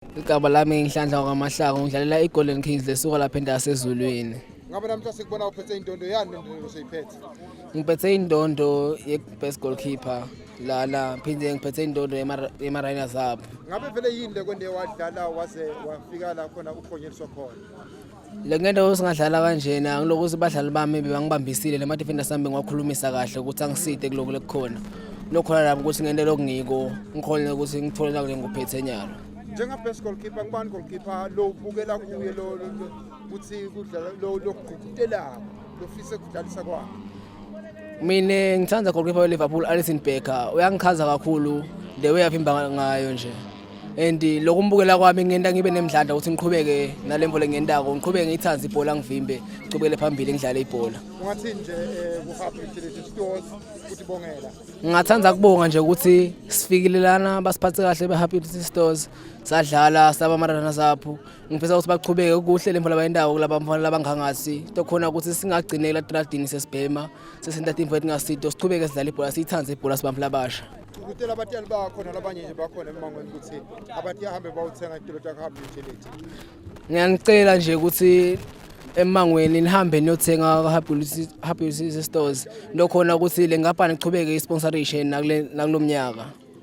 Igama lami ngiHlanhla kwaMahlangu, ngidlalela i-Golden Kings lesuka lapha endasezulwini. Ngabe namhla sikubona uphethe indondo yani, le ndondo seyiphethe? Ngiphethe indondo ye-best goalkeeper lana, phinde ngiphethe indondo yema-runners up. Ngabe vele yini le kwende wadlala waze wafika la khona uklonyeliswa khona? Le ngento singadlala kanjena ngilokuthi badlali bami bebangibambisile, nema-defenders ami bengiwakhulumisa kahle ukuthi angiside kulokhu lekukhona. Lokhona nami ukuthi ngente lokungiko ngikhone ukuthi ngithole nakule ngikuphethe nyalo. Njenga-best goalkeeper, ngubani goalkeeper lo ubukela kuye lo ukuthi kudlala lo lokugqugqutelako lofise kudlalisa kwakhe? Mina ngithanda goalkeeper we-Liverpool, Alisson Becker. Uyangichaza kakhulu the way avimba ngayo nje. And lokumbukela kwami ngenta ngibe nemdlandla ukuthi ngiqhubeke nalemvo lengiyentako, ngiqhubeke ngiyithande ibhola, ngivimbe, ngichubekele phambili ngidlale ibhola. Ungathini nje ku-Hub Utility Stores ukuthi bongela? Ngingathanda kubonga nje ukuthi sifikile lana, basiphathe kahle be-Happy Utility Stores, sadlala saba ama-runners up. Ngifisa ukuthi bachubeke kuhle lemvo labayendawo kulaba mfana labangangasi tokhona ukuthi singagcinela etradini sesibhema sesenta tintfo letingasito, sichubeke sidlale ibhola, siyithande ibhola sibantfu labasha. Ukutela abatali bakho nalabanye nje bakhona emangweni ukuthi abathi ahambe bawuthenga itolo takho-Hub Utility. Ngiyanicela nje ukuthi emangweni nihambe niyothenga ka-Happy Utility Stores, lokhona ukuthi le nkampani ichubeke i-sponsorishe nakulo mnyaka.